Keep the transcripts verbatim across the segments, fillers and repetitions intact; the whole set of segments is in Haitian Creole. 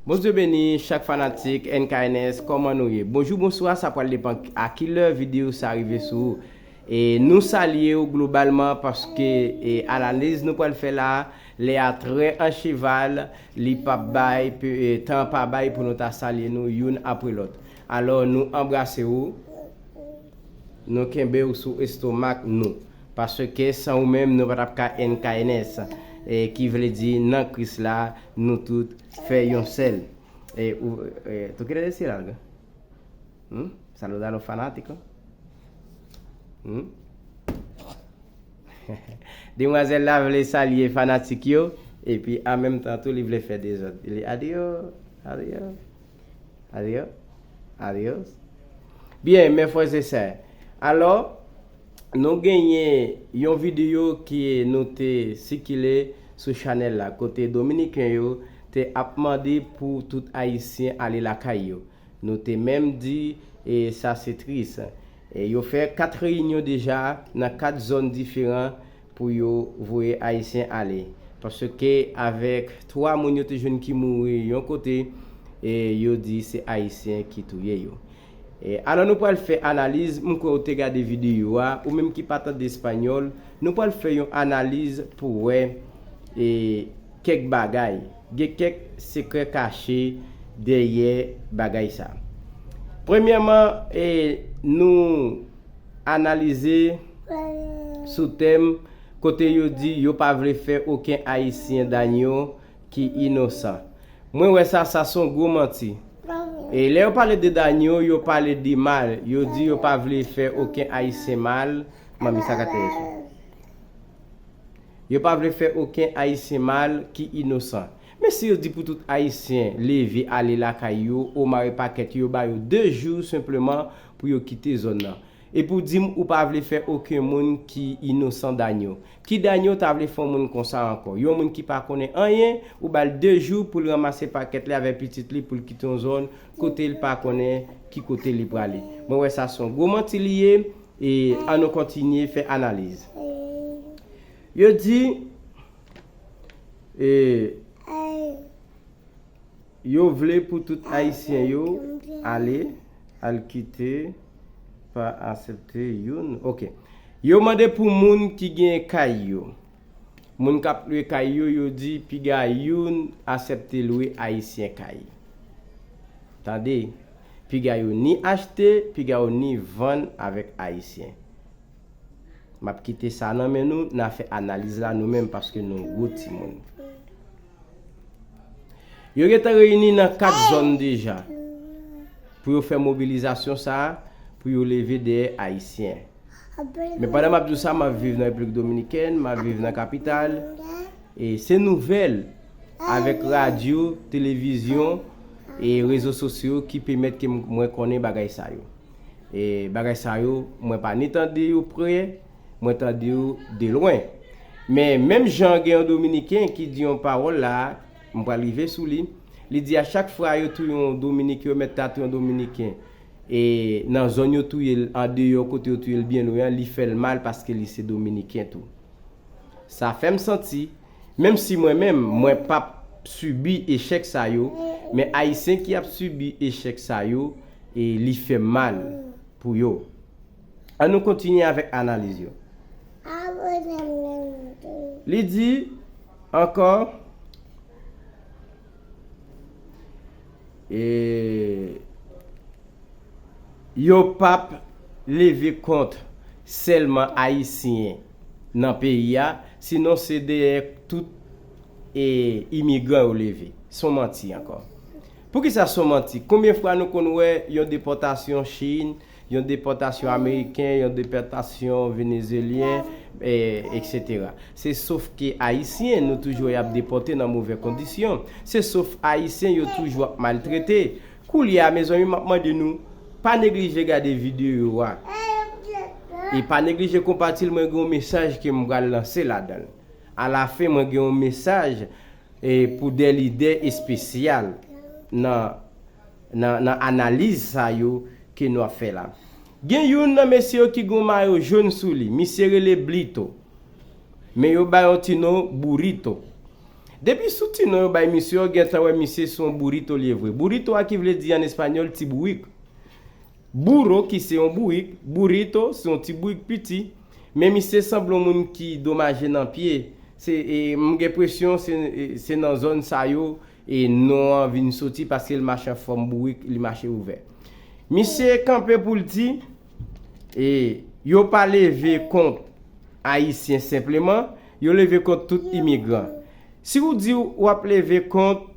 Bondye beni chak fanatik N K N S, kòman nou ye? Bonjou, bonswa, sa pral depann a ki lè videyo sa rive sou ou. E nou salye w globalman paske e analiz nou pral fè la, lè a trè an cheval, li p ap bay, pe- e tan pa bay pou nou ta salye nou youn apre lòt. Alò, nou anbrase w, nou kenbe w sou estomak nou. Paske san ou menm, nou pa t ap ka N K N S, e ki vle di nan Kris la, nou tout fè yon sèl. E, ou, e, tú quieres decir algo? Hmm? Saludar a los fanáticos. Hmm? Demwazèl la vle salye fanatik yo, epi an menm tan tou li vle fè dezòd. Li adios, adios, adios, adios. Byen, mes frères et sœurs. Alò, nou genyen yon videyo ki nou te sikile sou chanèl la, kote Dominiken yo te ap mande pou tout Ayisyen ale lakay yo. Nou te menm di, e sa se tris. E yo fè kat reyinyon deja nan kat zòn diferan pou yo voye Ayisyen ale. Paske avèk twa moun yo te jwenn ki mouri yon kote, e yo di se Ayisyen ki touye yo. E alò nou pral fè analiz, m kwè ou te gade videyo a, ou menm ki pa tande espanyòl, nou pral fè yon analiz pou wè e kèk bagay. Gen kèk sekrè kache dèyè bagay sa. Premyèman, e, nou analize sou tèm kote yo di yo pa vle fè okenn Ayisyen danyo ki inosan. Mwen wè sa, sa se yon gwo manti. E lè yo pale de danyo, yo pale de mal. Yo di yo pa vle fè okenn Ayisyen mal. Manmi, sa ka te ye sou. Yo pa vle fè okenn Ayisyen mal ki inosan. Men si yo di pou tout Ayisyen leve ale lakay yo, omare pakèt yo, ba yo de jou senpleman pou yo kite zòn nan. Epi w di m ou pa vle fè okenn moun ki inosan danyo. Ki danyo ta vle fè yon moun konsa ankò? Yon moun ki pa konnen anyen, ou ba l de jou pou l ranmase pakèt li avèk pitit li pou l kite yon zòn kote l pa konnen ki kote li prale. Mwen wè sa se yon gwo manti li ye, e an nou kontinye fè analiz. Yo di, e, yo vle pou tout Ayisyen yo ale, al kite, pa aksepte youn. Ok. Yo mande pou moun ki gen kay yo. Moun k ap lwe kay yo, yo di piga youn aksepte lwe Ayisyen kay. Tande, piga yo ni achte, piga yo ni vann avèk Ayisyen. M ap kite sa nan men nou, n a fè analiz la nou menm paske nou gwo timoun. Yo gentan reyini nan kat zòn deja pou yo fè mobilizasyon sa a, pou yo leve dèyè Ayisyen. Men pandan m ap di w sa, m ap viv nan Repiblik Dominikèn, m ap viv nan kapital. E se nouvèl avèk radyo, televizyon e rezo sosyo ki pèmèt ke m- mwen konnen bagay sa yo. E bagay sa yo, mwen pa ni tande yo pre, mwen tande yo de lwen. Men menm jan gen yon Dominiken ki di yon pawòl la, m pral rive sou li, li di a chak fwa yo touye yon Dominiken, yo mèt ta touye yon Dominiken, e nan zòn yo touye l, andeyò kote yo touye l byen lwen an, li fè l mal paske li se Dominiken tou. Sa fè m santi, menm si mwen menm, mwen p ap sibi echèk sa yo, men Ayisyen ki ap sibi echèk sa yo, e li fè m mal pou yo. An nou kontinye avèk analiz yo. Li di ankò, e, yo p ap leve kont sèlman Ayisyen nan peyi a, sinon se dèyè tout, e, imigran yo leve. Se yon manti ankò. Poukisa se yon manti? Konbyen fwa nou konn wè yon depòtasyon Chin, yon depòtasyon ameriken, yon depòtasyon venezelyen, e, etsetera? Se sof ke Ayisyen, nou toujou y ap depòte nan move kondisyon. Se sof Ayisyen, yo toujou ap maltrete. Koulye a, mezanmi, m ap mande nou, pa neglije gade videyo a. E pa neglije konpati l, mwen gen yon mesaj ke m pral lanse ladan l. Alafen, mwen gen yon mesaj, e, pou de lidè espesyal nan, nan, nan analiz sa yo ke nou ap fè la. Gen youn nan mesye yo ki gen yon mayo jòn sou li. Misye rele Blito. Men yo ba yon ti non Burrito. Depi sou ti non yo bay misye, w gentan wè misye se yon burrito li ye vre. Burrito a ki vle di an espanyòl ti bourik. Burro ki se yon bourik, burrito se yon ti bourik piti. Men misye sanble yon moun ki domaje nan pye. Se, e, m gen enpresyon se, e, se nan zòn sa yo e non an vin soti paske l mache an fòm bourik, li mache ouvè. Misye kanpe pou l di, e, yo pa leve kont Ayisyen senpleman, yo leve kont tout imigran. Si w di w ap leve kont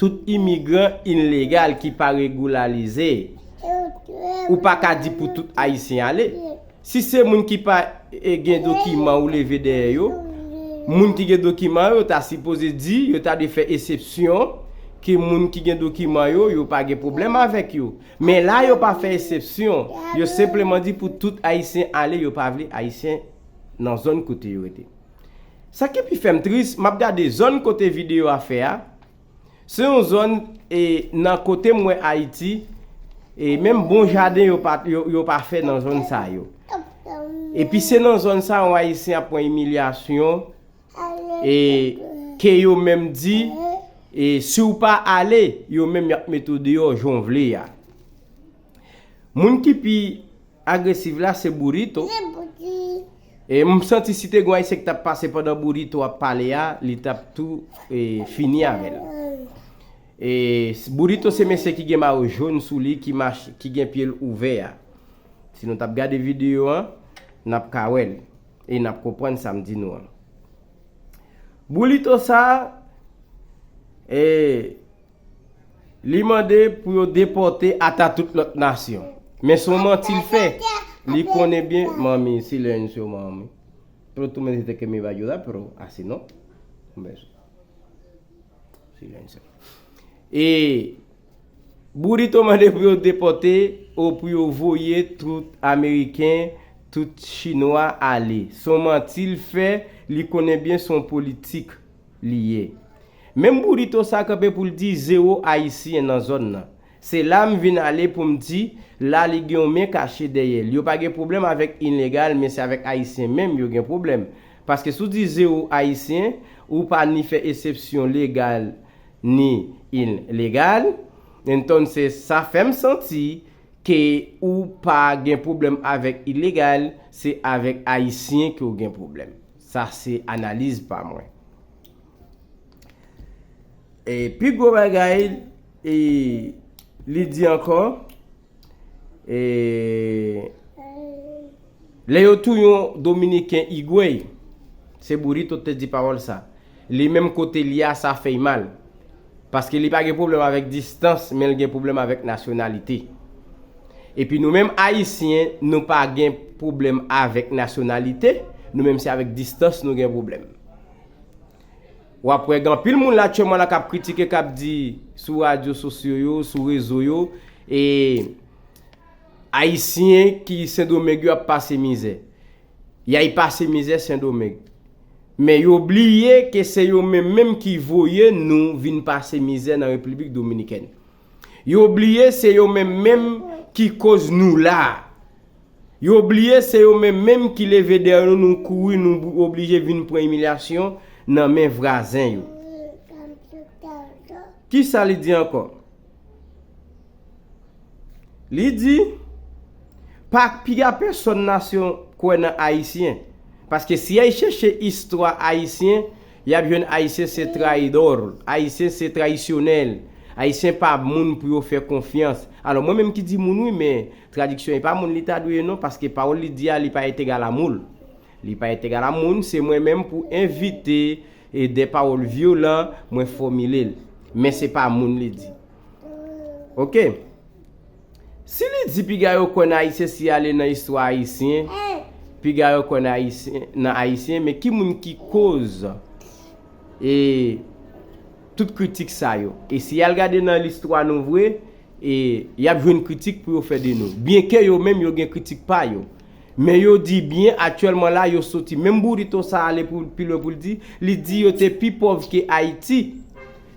tout imigran ilegal ki pa regilarize, ou pa ka di pou tout Ayisyen ale. Si se moun ki pa, e, gen dokiman ou leve dèyè yo, moun ki gen dokiman yo ta sipoze di, yo ta dwe fè eksepsyon ke moun ki gen dokiman yo, yo pa gen pwoblèm avèk yo. Men la, yo pa fè eksepsyon. Yo senpleman di pou tout Ayisyen ale, yo pa vle Ayisyen nan zòn kote yo rete. Sa ki pi fè m tris, m ap gade zòn kote videyo a fè a. Se yon zòn, e, nan kote m wè Ayiti, e, menm bon jaden yo pa, yo, yo pa fè nan zòn sa yo. Epi se nan zòn sa yon Ayisyen ap pran imilyasyon, e, ke yo menm di, e, si w pa ale, yo menm y ap mete w deyò jan w vle a. Moun ki pi agresif la se Burrito. E m santi si te gen yon Ayisyen ki t ap pase pandan Burrito ap pale a, li t ap tou, e, fini avè l. E, Burrito se mesye ki gen mayo jòn sou li, ki mache, ki gen pye l ouvè a. Si nou t ap gade videyo an, n ap ka wè l. E n ap konprann sa m di nou an. Burrito sa, e, li mande pou yo depòte ata tout lòt nasyon. Men se yon manti l fè. Li konnen byen, manmi, silencio, manmi. Pero tú me dijiste que me iba a ayudar, pero así no. Un beso. Silencio. E Burrito mande pou yo depòte ou pou yo voye tout Ameriken, tout Chinwa ale. Se yon manti l fè, li konnen byen se yon politik li ye. Menm Burrito sa kanpe pou l di zewo Ayisyen nan zòn nan. Se la m vin ale pou m di, la li gen yon men kache dèyè l. Yo pa gen pwoblèm avèk ilegal, men se avèk Ayisyen menm yo gen pwoblèm. Paske si w di zewo Ayisyen, ou pa ni fè eksepsyon legal ni ilegal. Entonces, sa fè m santi ke ou pa gen pwoblèm avèk ilegal, se avèk Ayisyen ke w gen pwoblèm. Sa se analiz pa mwen. E pi gwo bagay, e, li di ankò, e, lè yo touye yon Dominiken Higüey, se Burrito te di pawòl sa. Li menm kote li a, sa fè l mal. Paske li pa gen pwoblèm avèk distans, men l gen pwoblèm avèk nasyonalite. Epi nou menm Ayisyen, nou pa gen pwoblèm avèk nasyonalite, nou menm se avèk distans nou gen pwoblèm. W ap wè gen anpil moun la aktyèlman la k ap kritike, k ap di sou radyo sosyo yo, sou rezo yo, e Ayisyen ki Sendomeng yo ap pase mizè. Y ay pase mizè Sendomeng. Men yo bliye ke se yo menm menm ki voye nou vin pase mizè nan Repiblik Dominikèn. Yo bliye se yo menm menm ki koz nou la. Yo bliye se yo menm menm ki leve dèyè nou, nou kouri, nou oblije vin pran imilyasyon nan men vwazen yo. Kisa li di ankò? Li di, pa piga pèsonn nasyon kwè nan Ayisyen. Paske si y ay chèche istwa Ayisyen, y ap jwenn Ayisyen se trayidò, Ayisyen se trayisyonèl, Ayisyen pa moun pou yo fè konfyans. Alò, mwen menm ki di moun wi, men tradiksyon e pa moun li ta dwe ye non, paske pawòl li di a, li pa entegal a moun. Li pa entegal a moun, se mwen menm pou envite e de pawòl vyolan, mwen fòmile l. Men se pa moun li di. Oke. Si li di piga yo kwè nan Ayisyen, si y ale nan istwa Ayisyen, piga yo kwè nan Ayisyen, nan Ayisyen, men ki moun ki koz e tout kritik sa yo? E si y al gade nan listwa nou vre, e y ap jwenn kritik pou yo fè de nou. Byenke yo menm yo gen kritik pa yo. Men yo di byen aktyèlman la yo soti. Menm Burrito sa ale pou, pi lwen pou l di, li di yo te pi pòv ke Ayiti.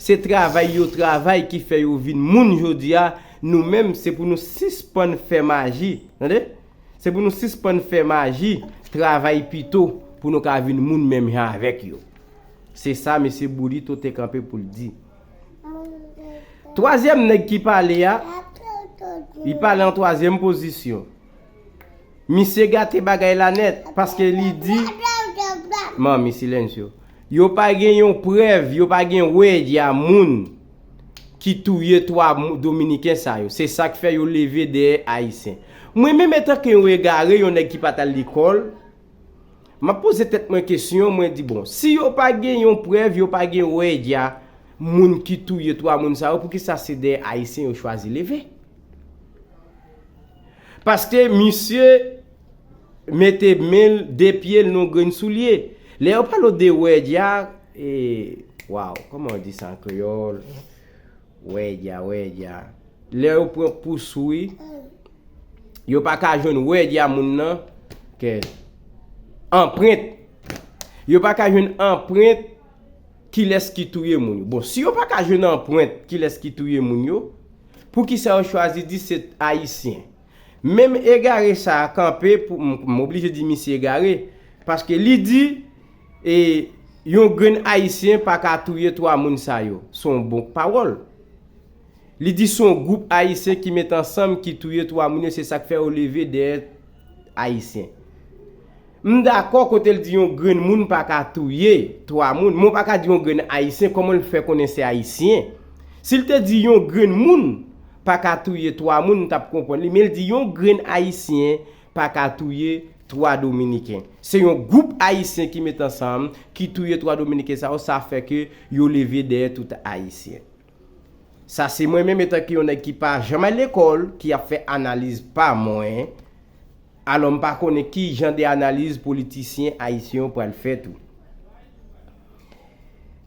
Se travay yo travay ki fè yo vin moun jodi a. Nou menm, se pou nou sispann fè maji. Tande? Se pou nou sispann fè maji, travay pito pou nou ka vin moun menm jan avèk yo. Se sa mesye Boulito te kanpe pou l di. Twazyèm nèg ki pale a, li pale an twazyèm pozisyon. Misye gate bagay la nèt, paske li di, manmi, silensyo. Yo pa gen yon prèv, yo pa gen wèdya moun ki touye twa mou- Dominiken sa yo. Se sa k fè yo leve dèyè Ayisyen. Mwen menm, etanke yon egare, yon nèg ki pa t al lekòl, m ap poze tèt mwen kesyon, mwen di, bon, si yo pa gen yon prèv, yo pa gen wèdya moun ki touye twa moun sa yo, poukisa se dèyè Ayisyen yo chwazi leve? Paske misye mete men l, de pye l nan yon grenn soulye. Lè yo pale w de wèdya, e, waw, kòman yo di sa an kreyòl? Wèdya, wèdya. Lè yo pran pouswi, yo pa ka jwenn wèdya moun nan, ke anprent. Yo pa ka jwenn anprent kilès ki touye moun yo. Bon, si yo pa ka jwenn anprent kilès ki touye moun yo, poukisa yo chwazi di se Ayisyen? Menm egare sa a kanpe pou m, m oblije di misye egare, paske li di, e, yon grenn Ayisyen pa ka touye twa moun sa yo. Se yon bon pawòl. Li di se yon gwoup Ayisyen ki met ansanm ki touye twa moun yo, se sa k fè yo leve dèyè Ayisyen. M dakò kote l di yon grenn moun pa ka touye twa moun, men w pa ka di yon grenn Ayisyen, kòman l fè konnen se Ayisyen? Si l te di yon grenn moun pa ka touye twa moun, m t ap konprann li, men l di yon grenn Ayisyen pa ka touye twa Dominiken. Se yon gwoup Ayisyen ki met ansanm, ki touye twa Dominiken sa yo, sa fè ke yo leve dèyè tout Ayisyen. Sa se mwen menm, etanke yon nèg ki pa janm al lekòl, ki ap fè analiz pa mwen. Alò, m pa konnen ki jan de analiz politisyen ayisyen yo pral fè tou.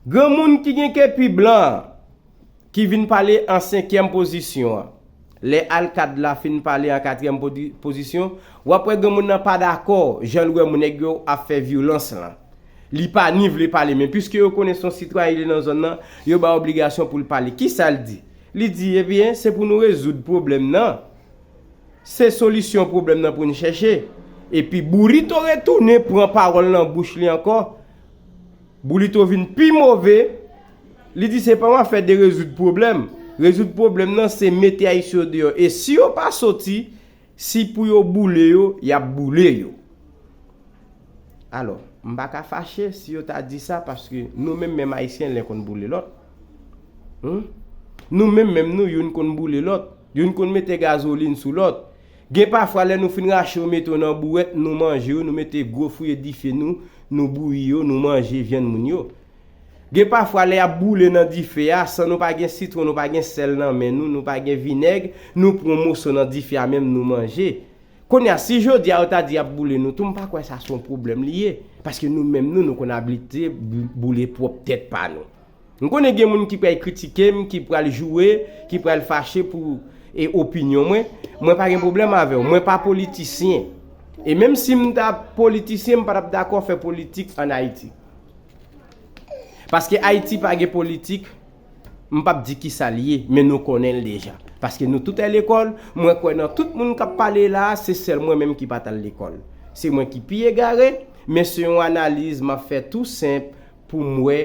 Granmoun ki gen kepi blan an, ki vin pale an senkyèm pozisyon an. Lè Alkad la fin pale an katriyèm pozi- pozisyon, w ap wè granmoun nan pa dakò jan l wè moun nèg yo ap fè vyolans lan. Li pa ni vle pale, men piske yo konnen se yon sitwayen li nan zòn nan, yo ba obligasyon pou l pale. Kisa l di? Li di, ebyen, se pou nou rezoud pwoblèm nan. Se solisyon pwoblèm nan pou n chèche. Epi Boulito retounen pran pawòl nan bouch li ankò. Boulito vin pi move. Li di se pa yon afè de rezoud pwoblèm. Rezoud pwoblèm nan se mete Ayisyen yo deyò. E si yo pa soti, si pou yo boule yo, y ap boule yo. Alò, m pa ka fache si yo ta di sa, paske nou menm, menm Ayisyen, len konn boule lòt. Hmm? Nou menm, menm nou, youn konn boule lòt. Youn konn mete gazolin sou lòt. Gen pafwa, lè nou fin rache yo, mete yo nan bouwèt, nou manje yo, nou mete gwo fouye dife nou, nou bouyi yo, nou manje vyann moun yo. Gen pafwa, lè y ap boule nan dife a, san nou pa gen sitwon, nou pa gen sèl nan men nou, nou pa gen vinèg, nou pran yon moso nan dife a menm, nou manje. Kounye a, si jodi a yo ta di y ap boule nou tou, m pa kwè sa se yon pwoblèm li ye. Paske nou menm nou, nou konn abitye bou- boule pwòp tèt pa nou. M konnen gen moun ki pral kritike m, ki pral joure, ki pral fache pou e opinyon mwen. Mwen pa gen pwoblèm avè w. Mwen pa politisyen. E menm si m ta politisyen, m pa t ap dakò fè politik ann Ayiti. Paske Ayiti pa gen politik, m p ap di kisa l ye, men nou konnen l deja. Paske nou tout al lekòl, mwen kwè nan tout moun k ap pale la a, se sèl mwen menm ki pa t al lekòl. Se mwen ki pi egare, men se yon analiz m ap fè tou senp pou m wè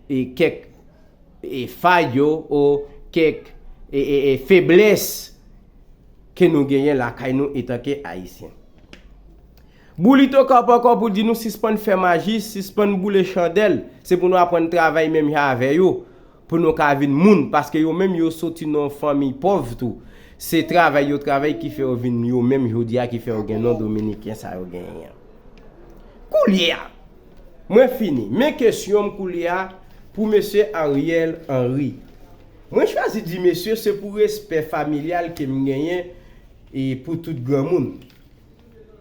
e kèk e fay yo, o kèk e, e, e feblès ke nou genyen lakay nou etanke Ayisyen. Boulito kanpe ankò pou di nou sispann fè maji, sispann boule chandèl. Se pou nou aprann travay menm jan avè yo, pou nou ka vin moun, paske yo menm yo soti nan yon fanmi pòv tou. Se travay yo travay ki fè yo vin yo menm jodi a, ki fè yo gen non dominiken sa yo genyen an. Koulye a, mwen fini. Men kesyon m koulye a pou mesye Ariel Henry. Mwen chwazi di mesye se pou respè familyal ke m genyen e pou tout granmoun.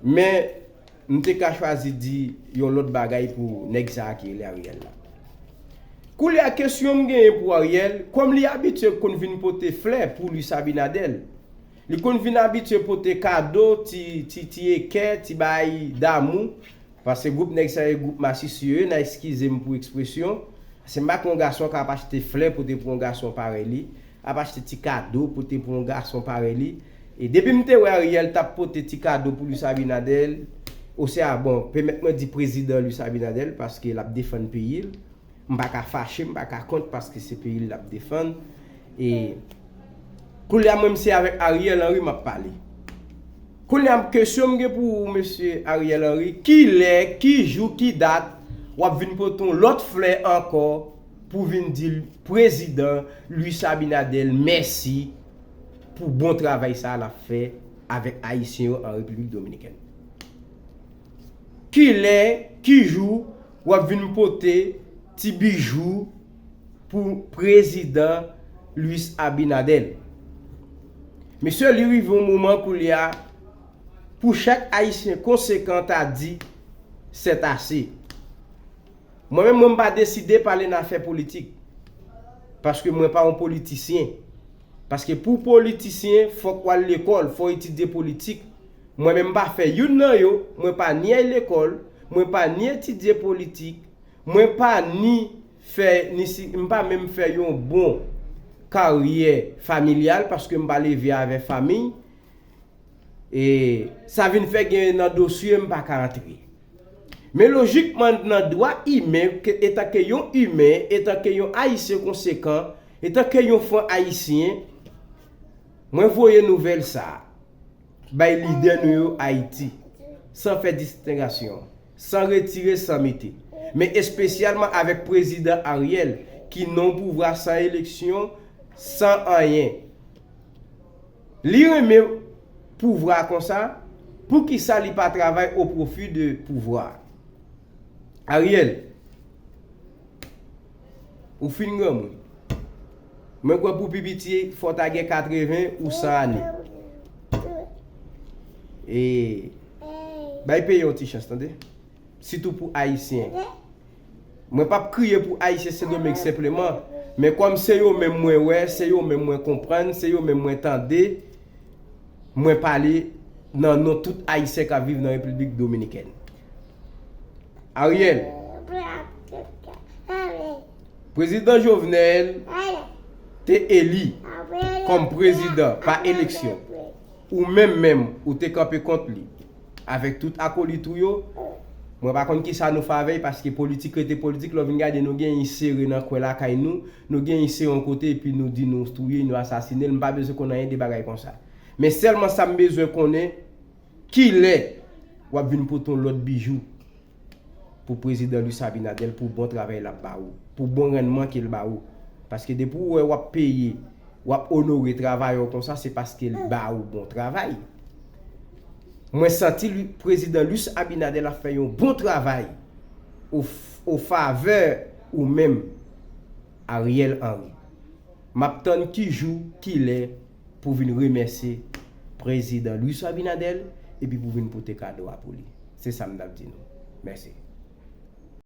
Men, m te ka chwazi di yon lòt bagay pou nèg sa a ki rele Ariel la. Koulye a, kesyon m genyen pou Ariel, kòm li abitye konn vin pote flè pou Luis Abinader, li konn vin abitye pote kado, ti, ti, ti ekè, ti bagay damou, paske gwoup nèg sa yo, gwoup masisi yo ye, n a eskize m pou ekspresyon, paske m pa kwè yon gason ka ap achte flè pote pou yon gason parèy li, ap achte ti kado pote pou yon gason parèy li. E depi m te wè Ariel t ap pote ti kado pou Luis Abinader, osea, bon, pèmèt mwen di prezidan Luis Abinader, paske l ap defann peyi l. M pa ka fache, m pa ka kont, paske se peyi l l ap defann. E kounye a, mwen, m se avèk Ariel Henry m ap pale. Kounye a, kesyon m gen pou ou, mesye Ariel Henry, ki lè, ki jou, ki dat w ap vin pote yon lòt flè ankò pou vin di prezidan Luis Abinader mèsi pou bon travay sa a l ap fè avèk Ayisyen yo an Repiblik Dominikèn? Ki lè, ki jou w ap vin pote ti bijou pou prezidan Luis Abinader? Mesye, li rive yon moman kounye a pou chak Ayisyen konsekan ta di, c'est assez. Mwen menm, mwen pa deside pale nan afè politik. Paske mwen pa yon politisyen. Paske pou politisyen, fòk w al lekòl, fò w etidye politik. Mwen menm, m pa fè youn nan yo, mwen pa ni al lekòl, mwen pa ni etidye politik, mwen pa ni fè, ni si, m pa menm fè yon bon karyè familyal, paske m pa leve avè fanmi. E sa vin fè gen nan dosye m pa ka antre. Men lojikman, nan dwa imen, ke, etanke yon imen, etanke yon Ayisyen konsekan, etanke yon fran Ayisyen, mwen voye nouvèl sa a bay lidè nou yo Ayiti, san fè distengasyon, san retire, san mete, men espesyalman avèk prezidan Ariel, ki nan pouvwa san eleksyon, san anyen. Li renmen pouvwa konsa, poukisa li pa travay o pwofi de pouvwa? Ariel, ou fin granmoun. Mwen kwè pou pi piti, fò w ta gen katreven ou san ane. E bay peyi yon ti chans, tande. Sitou pou Ayisyen. Mwen p ap kriye pou Ayisyen Sendomeng senpleman, men kòm se yo menm mwen wè, se yo menm mwen konprann, se yo menm mwen tande, mwen pale nan non tout Ayisyen k ap viv nan Repiblik Dominikèn. Ariel, prezidan Jovenel te eli kòm prezidan pa eleksyon. Ou menm menm, ou te kanpe kont li. Avèk tout akolit ou yo, mwen pa konn kisa nou fè avè l, paske politik rete politik, lè w vin gade, nou genyen sere nan kwen lakay nou, nou genyen sere yon kote, epi nou di nou touye, nou asasine l, m pa bezwen konn anyen de bagay konsa. Men sèlman sa m bezwen konnen, kilè w ap vin pote yon lòt bijou pou prezidan Luis Abinader, pou bon travay l ap ba ou, pou bon rannman ke l ba ou. Paske depi w wè w ap peye, w ap onore travayè w konsa, se paske l ba ou bon travay. Mwen santi li, prezidan Luis Abinader ap fè yon bon travay o, o favè ou menm, Ariel Henry. M ap tann ki jou, ki lè pou vin remèsye prezidan Luis Abinader epi pou vin pote kado a pou li. Se sa m t ap di nou. Mèsi.